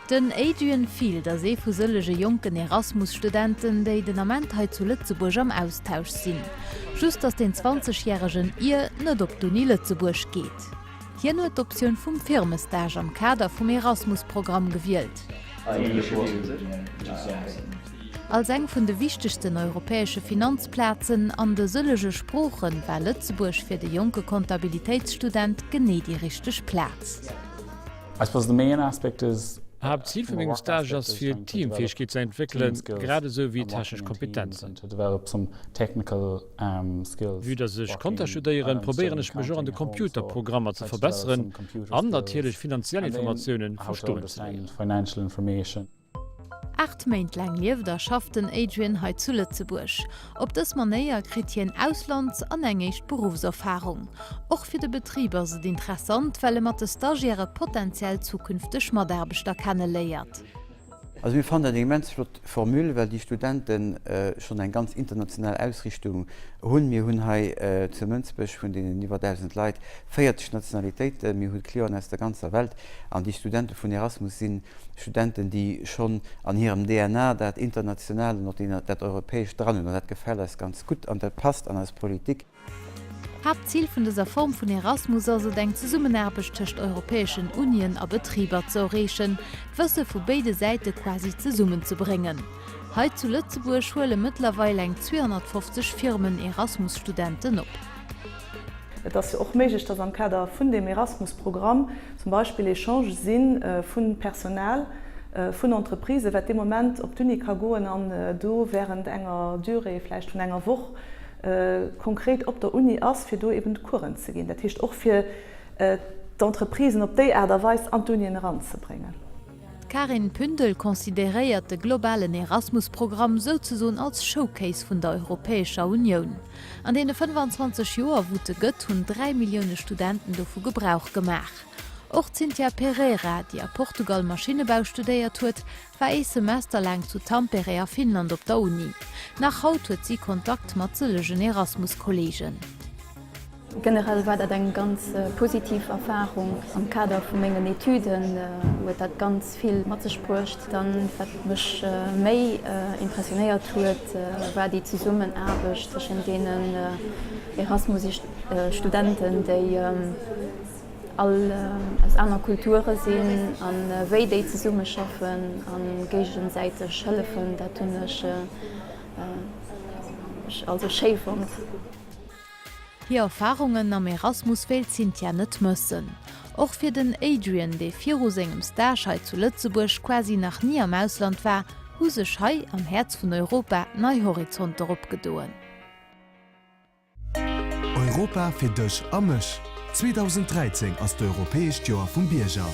Den Adrian Field ass ee vu sëllege jonken Erasmus-Studenten, déi den Ament hei zu Lëtzebuerg am Austausch sinn. Just datt den 20 järegen Ir net op d'Uni Lëtzebuerg geet. Hien huet d'Optioun vum Firmestage am Kader vum Erasmus-Programm gewielt. Als eng vun de wichtegsten europäesche Finanzplazen an de sëllege Sprooche war Lëtzebuerg fir de jonke Kontabilitéitsstudent genee déi richteg Plaz. Haaptzil vu mengem Stage ass fir Teamfäegkeet ze entwéckelen, grad esou wéi technesch Kompetenzen. Vue dass ech Konta studéieren, probéieren ech mech och an de Computerprogrammer ze verbesseren an natierlech finanziell Informatiounen verstoen ze léieren. 8 Méint laang lieft a schafft den Adrian hei zu Lëtzebuerg. Op dës Manéier kritt hien Auslands an eng éischt Beruffserfarung. Och fir de Betrib ass et interessant, well e mat de Stagiaire potentiell zukünfteg Mataarbechter kenne léiert. Also mir fannen dat eng immens flott Formule, well déi Studente schonn eng ganz international Ausrichtung hunn. Mir hunn hei zu Mënsbech vun deenen iwwer 1.000 Leit 40 Nationalitéiten. Mir hu Clienten aus der ganzer Welt an déi Studente vun Erasmus sinn Studenten, déi schonn an hirem DNA dat Internationaalt an och dat Europäescht dran hunn. An dat gefält eis ganz gutt an dat passt an eis Politik. Haaptzil vun dëser Form vun Erasmus ass et, eng Zesummenaarbecht tëscht europäeschen Unien a Betriber ze erreechen, d'Wësse vu béide Säite quasi zesummenzebréngen. Hei zu Lëtzebuerg huele mëttlerweil eng 250 Firmen Erasmus-Studenten op. Et ass jo och méiglech, dass am Kader vun deem Erasmus-Programm zum Beispill Echangë si vu Personal vun Entreprisen, wat dee Moment op d'Uni ka goen an do während enger Durée vläicht vun enger Woch konkret op der Uni ass, fir do eben Coursen ze ginn. Dat heescht och fir d'Entreprisen op déi Aart a Weis an d'Unien eranzebréngen. D'Karin Pündel consideréiert de globalen Erasmus-Programm souzesoen als Showcase vun der Europäescher Unioun. An deene 25 Joer, wou et e gëtt, hunn 3 Millioune Studenten dovu Gebrauch gemaach. Och d'Cynthia Pereira, déi a Portugal Maschinnebau studéiert huet, war ee Semester laang zu Tampere a Finnland op der Uni. Nach haut huet si Kontakt mat sëllegen Erasmus-Kolleegen. Generell war dat eng ganz positiv Erfarung. Am Kader vu mengen Etüden huet dat ganz vill mat sech bruecht. Dann, wat mech méi impressionéiert huet, war déi Zesummenaarbecht tëschent deenen Erasmus-Studenten, déi all aus aner Kulture sinn, a wéi déi zesummeschaffen a géigesäiteg hëllefen. Dat hunn ech also schéi fonnt. Hir Erfarungen am Erasmus wéilt d'Cynthia net mëssen. Och fir den Adrian, dee viru sengem Stage hei zu Lëtzebuerg quasi nach ni am Ausland war, hu sech hei am Häerz vun Europa nei Horizonter opgedoen. Europa fir dech a mech! 2013 ass d'Europäescht Joer vum Bierger.